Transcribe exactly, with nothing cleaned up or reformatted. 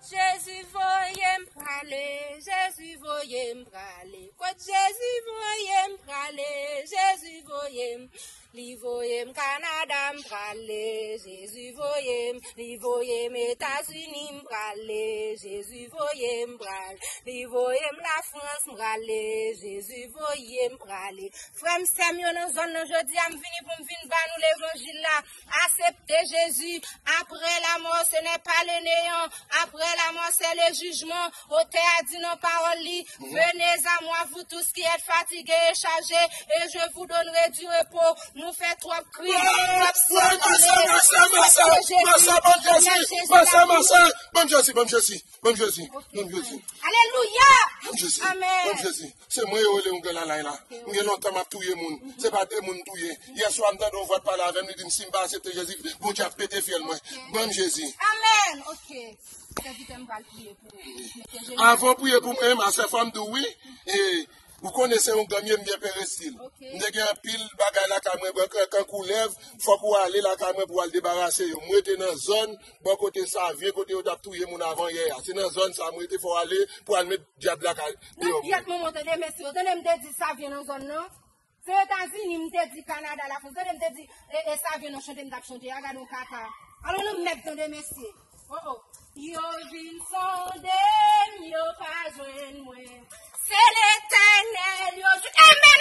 Jezi voye m prale, Jezi voye m prale. Kot Jezi voye m prale, Jezi voye m. Li voye m Kanada m prale, Jezi voye m. Li voye m Etazini m prale, Jezi voye m prale. Li voye m Lafrans m prale, Jezi voye m prale. Frè m, sè m yo nan zòn nan, jodi a m vini pou m vin ba nou levanjil la. Aksepte Jezi. Après la mort, ce n'est pas le néant. Après la mort, c'est le jugement. Otè a di nan pawòl li, venez à moi, vous tous qui êtes fatigués et chargés, et je vous donnerai du repos. Nou fè twòp kri, twòp sangwen. Aksepte Jezi. Mèt Jezi la. Ban m Jezi, ban m Jezi, ban m Jezi, ban m Jezi. Alelouya. Ban m Jezi, ban m Jezi. Se mwen yo rele yon granlalay la. M gen lontan m ap touye moun. Se pa de moun m touye. Yè swa m tande yon vwa t pale avè m, li di m si m pa aksepte Jezi, Bondye ap pete fyèl mwen. Ban m Jezi. Amèn. Ok. Sèvitè, m pral priye pou ou. Mete Jezi. Avan w priye pou mwen, ma sè, fò m di w wi. E, ou konnen se yon granm ye, m byen perestil. M te gen anpil bagay lakay mwen, bò kan, kan koulèv, fòk ou ale lakay mwen pou w al debarase yo. M rete nan zòn, bò kote Savyen, kote yo t ap touye moun avan yè a. Se nan zòn sa m rete, fò w ale pou w al met dyab lakay deyò mwen. Dyab manman, tande mesye, ou tande m te di Savyen nan zòn nan? Se Etazini, m te di Kanada, Lafrans, tande m te di, e, e Savyen nan chante m t ap chante a, gade yon kaka. Alò nou mèt tande mesye. Oh, oh. Yo vin sonde m, yo pa jwenn mwen. Se Letènèl, yo jwenn. Amèn.